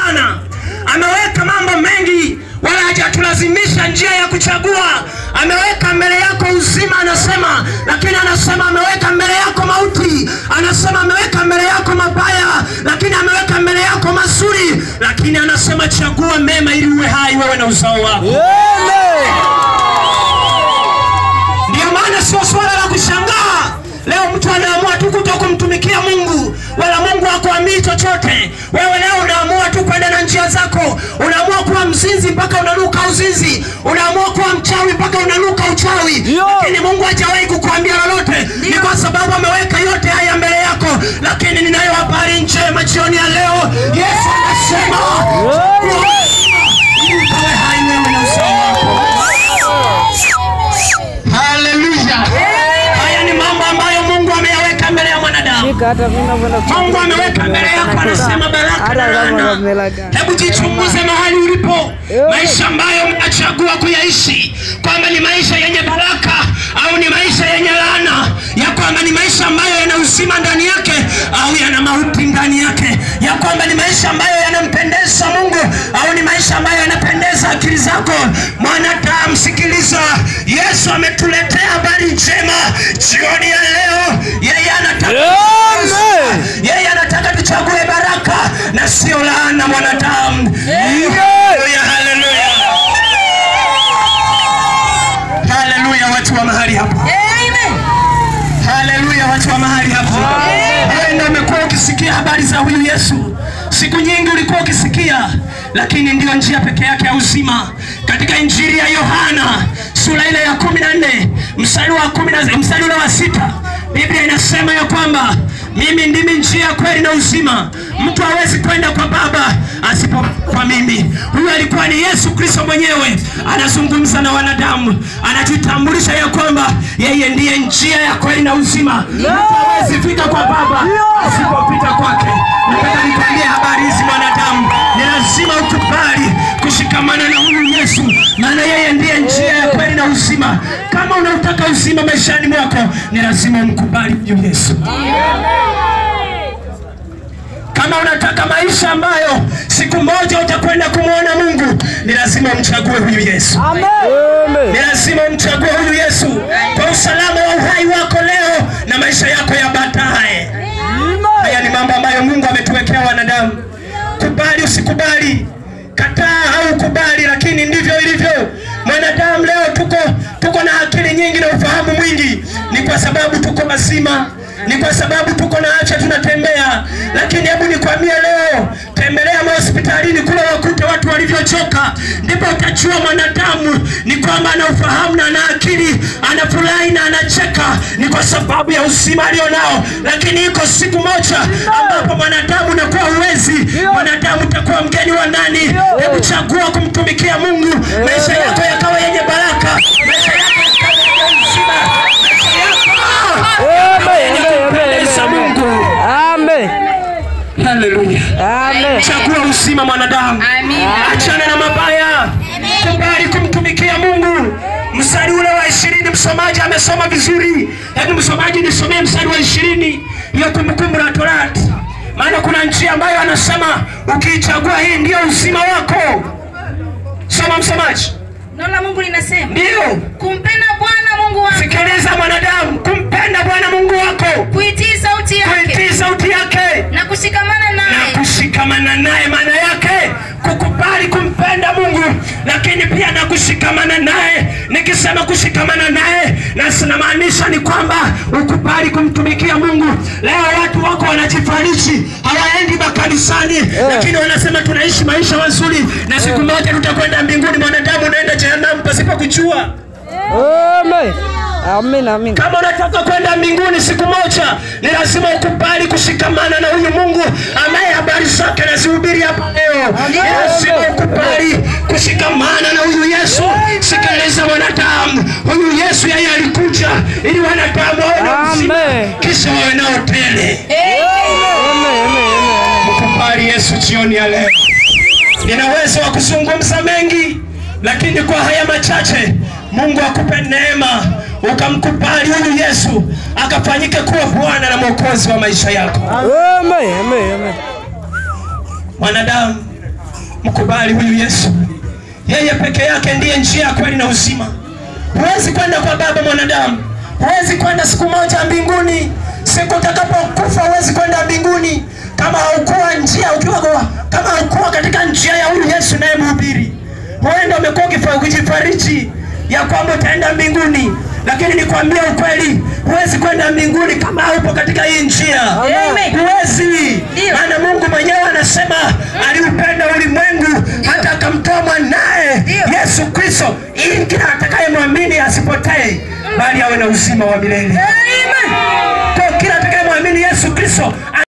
sana, ameweka mambo mengi, wala hajatulazimisha njia ya kuchagua. Ameweka mbele yako uzima, anasema, lakini anasema ameweka mbele yako mauti, anasema ameweka mbele yako mabaya, lakini ameweka mbele yako mazuri, lakini anasema chagua mema ili uwe hai wewe na uzao wako. Ndio maana sio swala la kushangaa leo mtu anaamua tu kutokumtumikia Mungu, wala Mungu hakuambii chochote. Wewe leo unaamua tu kwenda na njia zako, unaamua kuwa mzinzi mpaka unaruka uzinzi, unaamua kuwa mchawi mpaka unaruka uchawi, lakini Mungu hajawahi kukuambia lolote. Ni kwa sababu ameweka yote haya mbele yako. Lakini ninayo habari njema jioni ya leo. Yesu anasema ukawe hai wewe na uzao wako. Haleluya. Haya ni mambo ambayo Mungu ameyaweka mbele ya mwanadamu. Mungu ameweka mbele yako, anasema baraka na laana. Hebu jichunguze mahali ulipo, maisha ambayo unachagua kuyaishi, kwamba ni maisha yenye baraka au ni maisha yenye laana, ya kwamba ni maisha ambayo yana uzima ndani yake au yana mauti ndani yake, ya kwamba ni maisha ambayo yanampendeza Mungu au ni maisha ambayo yanapendeza akili zako. Mwanadamu, sikiliza, Yesu ametuletea habari njema jioni ya leo. Yeye anataka tuchague baraka na sio laana, mwanadamu. Haleluya, haleluya, haleluya, watu wa mahali hapa. Haleluya, watu wa mahali hapa. Wewe ndio umekuwa ukisikia habari za huyu Yesu siku nyingi, ulikuwa ukisikia, lakini ndio njia pekee yake ya uzima. Katika Injili ya Yohana sura ile ya 14 mstari wa 10 mstari wa 6, Biblia inasema ya kwamba mimi ndimi njia, kweli na uzima, mtu hawezi kwenda kwa Baba asipo kwa mimi. Huyu alikuwa ni Yesu Kristo mwenyewe anazungumza na wanadamu, anajitambulisha ya kwamba yeye ndiye njia ya kweli na uzima. Mtu hawezi fika kwa Baba asipopita kwake. Nataka nikwambie habari hizi mwanadamu, ni lazima ukubali kushikamana na huyu Yesu, maana yeye ndiye njia ya kweli na uzima. Kama unataka uzima maishani mwako, ni lazima umkubali huyu Yesu. Kama unataka maisha ambayo siku moja utakwenda kumuona Mungu, ni lazima umchague huyu Yesu. Amen. Ni lazima umchague huyu Yesu kwa usalama wa uhai wako leo na maisha yako ya baadaye. Haya ni mambo ambayo Mungu ametuwekea wanadamu. Kubali usikubali, kataa au kubali, lakini ndivyo ilivyo. Mwanadamu leo tuko na akili nyingi na ufahamu mwingi, ni kwa sababu tuko wazima, ni kwa sababu tuko na afya, tunatembea. Lakini hebu nikwambie leo, tembelea hospitalini kule wakute watu walivyochoka, ndipo utajua mwanadamu ni kwamba ana ufahamu na ana akili, anafurahi na anacheka, ni kwa sababu ya uzima alionao. Lakini iko siku moja ambapo mwanadamu unakuwa huwezi, mwanadamu utakuwa mgeni wa nani? Hebu chagua kumtumikia Mungu, maisha yako yakawa yenye baraka, maisha yako yakawa yenye uzima, maisha yako Mungu. Amen. Haleluya. Amen. Chagua uzima mwanadamu. Achana na mabaya. Kubali kumtumikia Mungu. Mstari ule wa 20, msomaji amesoma vizuri. Hebu msomaji nisomee mstari wa 20 ya Kumbukumbu la Torati. Maana kuna njia ambayo anasema ukiichagua hii ndio uzima wako. Soma msomaji. Neno la Mungu linasema, ndio, kumpenda Bwana Mungu wako. Sikiliza mwanadamu, kumpenda Bwana Mungu wako, kuitii sauti yake, kuitii sauti yake na kushikamana naye, na kushikamana naye. Maana yake kukubali kumpenda Mungu, lakini pia na kushikamana naye. Nikisema kushikamana naye, na sinamaanisha ni kwamba ukubali kumtumikia Mungu. Leo watu wako wanajifariji, hawaendi makanisani, lakini wanasema tunaishi maisha mazuri na siku moja tutakwenda mbinguni. Mwanadamu unaenda jehanamu pasipo kujua. Amen. Amen, amen. Kama unataka kwenda mbinguni siku moja, ni lazima ukubali kushikamana na huyu Mungu ambaye habari zake nazihubiri hapa leo. Ni lazima ukubali kushikamana na huyu Yesu. Sikiliza mwanadamu, huyu Yesu yeye alikuja ili wanadamu wawe na uzima, kisha wawe nao tele. Mkubali Yesu jioni ya leo. Nina uwezo wa kuzungumza mengi, lakini kwa haya machache, Mungu akupe neema ukamkubali huyu Yesu akafanyike kuwa Bwana na Mwokozi wa maisha yako. Amen, amen, amen. Mwanadamu, Mkubali huyu Yesu. Yeye peke yake ndiye njia, kweli na uzima. Huwezi kwenda kwa Baba mwanadamu, huwezi kwenda siku moja mbinguni. Siku utakapokufa huwezi kwenda mbinguni kama haukuwa njia, ukiwa kama haukuwa katika njia ya huyu Yesu naye mhubiri. Huenda umekuwa ukijifariji ya kwamba utaenda mbinguni, lakini nikwambie ukweli, huwezi kwenda mbinguni kama haupo katika hii njia. Huwezi. Maana Mungu mwenyewe anasema aliupenda ulimwengu hata akamtoa mwanae Yesu Kristo, ili kila atakayemwamini asipotee bali awe na uzima wa milele.